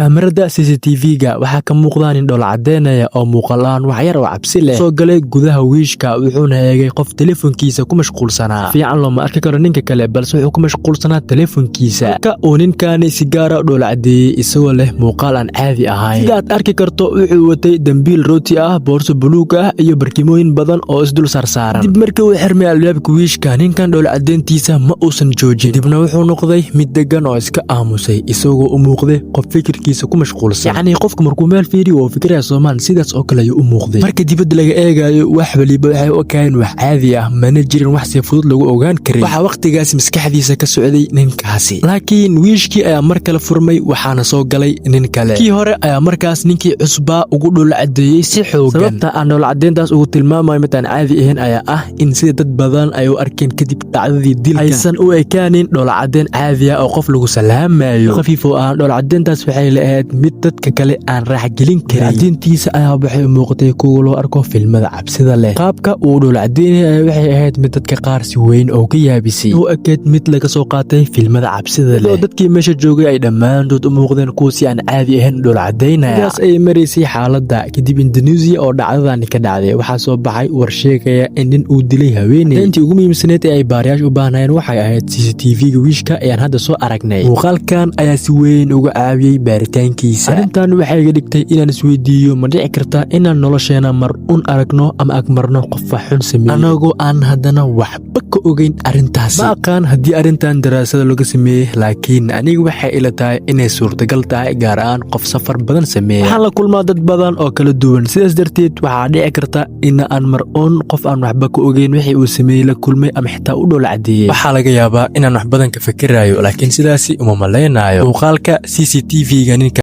Kaamirada CCTV-ga waxaa ka muuqda nin dhoola cadeynaya oo muuqaal ahaan wax yar oo cabsi leh soo galay gudaha wiishka, wuxuuna eegay qof telefoonkiisa ku mashquulsanaa. Fiican looma arki karo ninka kale, balse wuxuu ku mashquulsanaa telefoonkiisa, halka uu ninkani si gaara u dhoola cadeeyey isagoo leh muuqaal aan caadi ahayn. Sida aad arki karto, wuxuu watay dambiil rooti ah, boorso buluug ah iyo barkimooyin badan oo isdul saarsaaran. Dib markii uu xirmay albaabka wiishka, ninkan dhoola cadeyntiisa ma uusan joojin. Dibna wuxuu noqday mid degan oo iska aamusay, isagoo u muuqday qof fikirkiisa ku mashquulsan. Yacni qofku markuu meel fiiriyo oo fikiraya soomaan, sidaas oo kale ayuu u muuqday. Marka dibadda laga eegayo, wax waliba waxay u ekaayeen wax caadi ah, mana jirin wax si fudud lagu ogaan karin waxaa wakhtigaas maskaxdiisa ka socday ninkaasi. Laakiin wiishkii ayaa mar kale furmay, waxaana soo galay nin kale. Kii hore ayaa markaas ninkii cusbaa ugu dhoola cadeeyey si xoogan. Sababta aan dhoola cadeyntaas ugu tilmaamayo mid aan caadi ahayn ayaa ah in sida dad badan ay u arkeen kadib dhacdadii dilka aysan u ekaanin dhoola cadeyn caadi ah oo qof lagu salaamayo khafiif oo ah. Dhoola cadeyntaas waxay la ahayd mid dadka kale aan raaxgelin karin. Cadeyntiisa ayaa waxay u muuqatay kuwa loo arko filmada cabsida leh. Qaabka uu dhoola cadeynaya ayaa waxay ahayd mid dadka qaar si weyn oo ka yaabisay, u ekeyd mid laga soo qaatay filmada cabsida leh, oo dadkii meesha joogay ay dhammaantood u muuqdeen kuwa si aan caadi ahayn u dhoola cadeynaya. Sidaas ayay maraysay xaaladda. Kadib Indonesia oo dhacdadani ka dhacday waxaa soo baxay war sheegaya in nin uu dilay haweeney. Intii ugu muhiimsaneed ee ay baarayaashu u baahnayeen waxay ahayd CCTV-ga wiishka ayaan hadda soo aragnay. Muuqaalkan ayaa si weyn uga caawiyey baaritaankiisa. Arrintan waxay iga dhigtay inaan isweydiiyo: ma dhici karta inaan nolosheena mar un aragno ama agmarno qof wax xun sameeyey, anagoo aan haddana waxba ka ogeyn arrintaasi? Ma aqaan haddii arrintan daraasada laga sameeyey, laakiin aniga waxay ila tahay inay suurtagal tahay, gaar ahaan qof safar badan sameeya. Waxaan la kulmaa dad badan oo kala duwan, sidaas darteed waxaa dhici karta in aan mar uun qof aan waxba ka ogeyn wixii uu sameeyey la kulmay ama xitaa u dhoola cadeeyey. Waxaa laga yaabaa inaan wax badan ka fikirayo, laakiin sidaasi uma malaynayo. Muuqaalka CCTV-ga ninka